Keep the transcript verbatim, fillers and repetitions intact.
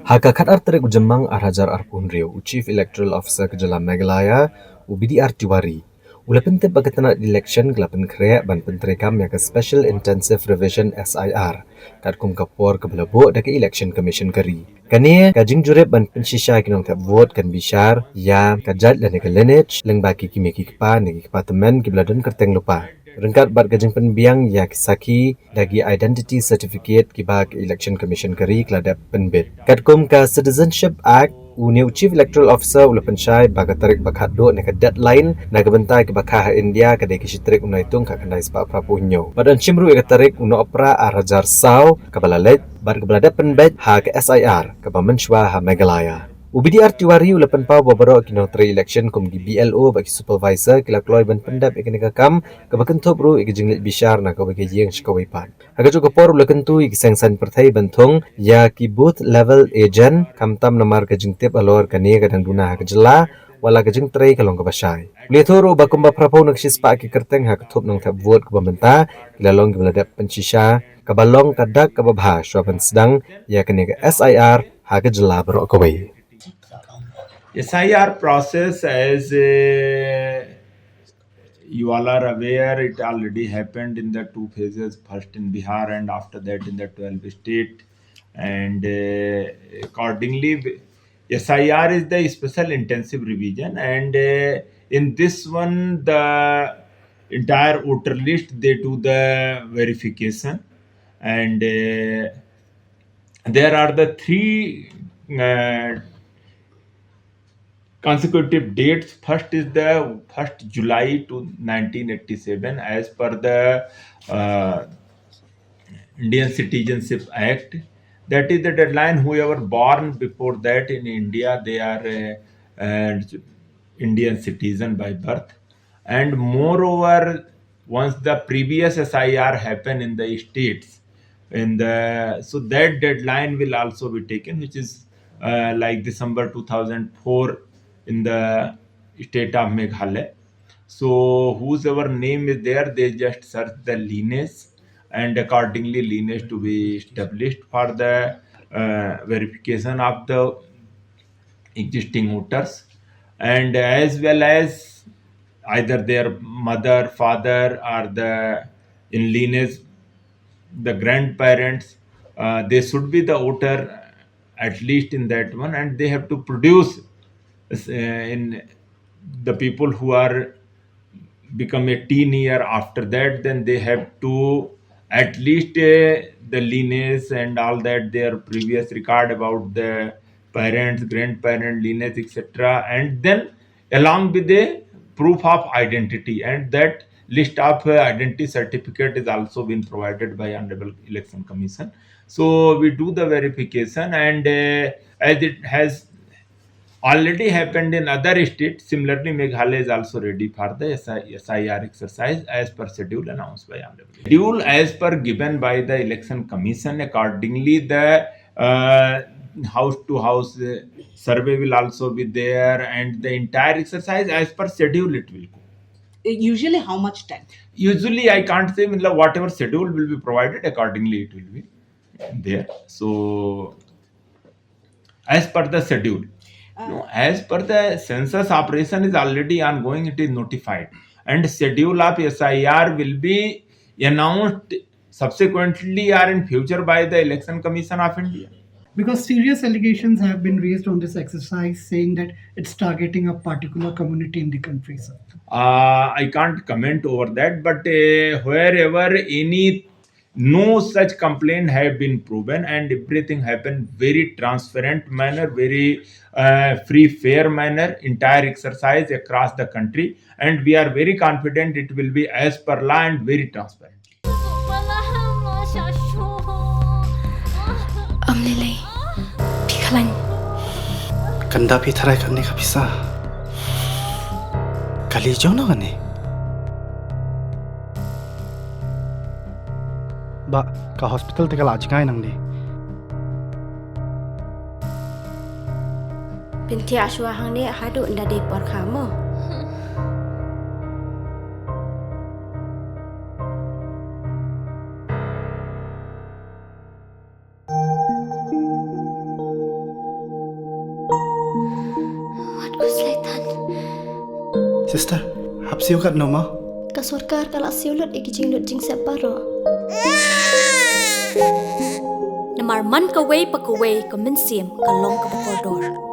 Ha ka khatar tarik u Jymmang ar hajar arphew hynriew, u Chief Electoral Officer ka jylla Meghalaya, u B D R Tiwari, u la pyntip ba ka tnat election ka la pynkhreh ban pyntreikam ïa ka Special Intensive Revision, S I R, katkum ka por kaba la buh da ka Election Commission ka ri. Kane ka jingjurip ban pynshisha ki nongthep vote kan bishar ïa ka jait lane ka lineage, lyngba ki kmie ki kpa ne ki kpa tymmen kiba la don kyrteng lypa, ryngkat bad ka jingpynbiang ïa ki sakhi da ki identity certificate kiba ka Election Commission ka ri ka la dep pynbit. Katkum ka Citizenship Act, une u Chief Electoral Officer u la pynshai ba ka tarik ba khatduh ne ka deadline na ka bynta kiba kha ha India ka dei ka shi tarik u Naitung khatkhyndai spah phraphew hynñiew. Bad yn shim ruh ïa ka tarik u Nohprah ar hajar saw kaba la leit bad kaba la dep pynbeit ha ka S I R kaba mynshuwa ha Meghalaya. U B D R Tiwari u la pynpaw ba baroh ki nongtrei election kum ki B L O bad ki supervisor ki la kloi ban pyndep ïa kane ka kam, kaba kynthup ruh ïa ka jingleit bishar na kawei ka ïing sha kawei pat. Ha kajuh ka por u la kyntu ïa ki seng saiñ pyrthei ban thung ïa ki booth level agent, khamtam namar ka jingtip halor kane ka dang duna ha ka jylla, wat la ka jingtrei ka long kaba shai. U la ïathuh ruh ba kumba phraphew na ka shispah ki kyrteng ha ka thup nongthep vote kaba mynta ki la long kiba la dep pynshisha, kaba long ka dak kaba bha shuwa ban sdang ïa kane ka S I R ha ka jylla baroh kawei. S I R process, as uh, you all are aware, it already happened in the two phases, first in Bihar and after that in the twelve state. And uh, accordingly, S I R is the special intensive revision, and uh, in this one, the entire voter list, they do the verification, and uh, there are the three uh, consecutive dates. First is the first July to nineteen eighty-seven, as per the uh, Indian Citizenship Act. That is the deadline. Whoever born before that in India, they are uh, uh, Indian citizen by birth. And moreover, once the previous S I R happen in the states, in the so that deadline will also be taken, which is uh, like December two thousand four in the state of Meghalaya. So whosoever name is there, they just search the lineage, and accordingly lineage to be established for the uh, verification of the existing voters, and as well as either their mother, father, or the in lineage, the grandparents, uh, they should be the voter, at least in that one, and they have to produce uh, in the people who are become a teen year. After that, then they have to at least uh, the lineage and all that, their previous record about the parents, grandparent, lineage, etc., and then along with the proof of identity, and that list of uh, identity certificate is also been provided by Honorable Election Commission. So we do the verification, and uh, as it has already happened in other states, similarly Meghalaya is also ready for the S I, S I R exercise as per schedule announced by Honorable. Schedule as per given by the Election Commission. Accordingly, the uh, house to house uh, survey will also be there, and the entire exercise as per schedule it will go. Usually, how much time? Usually, I can't say, matlab, whatever schedule will be provided, accordingly it will be there. So, as per the schedule. No, as per the census operation is already ongoing, it is notified. And schedule of S I R will be announced subsequently or in future by the Election Commission of India. Because serious allegations have been raised on this exercise saying that it's targeting a particular community in the country, sir. Uh, I can't comment over that, but uh, wherever any no such complaint have been proven, and everything happened very transparent manner, very uh, free fair manner, entire exercise across the country, and we are very confident it will be as per law and very transparent. Ym lei lei. Phi khlaiñ. Kan da phi tharai kane ka pisa. Kali jong no kane. Ba ka hospital te ka la jngai nangne. Pyntiah shuwa hangne haduh nda dei por kha mo. Sister, hap siew katno mo? Ka sorkar ka la siew lut ïa ki jinglut jingsep baroh. Namar man kawei pa kawei ka mynsiem ka long kaba kordor.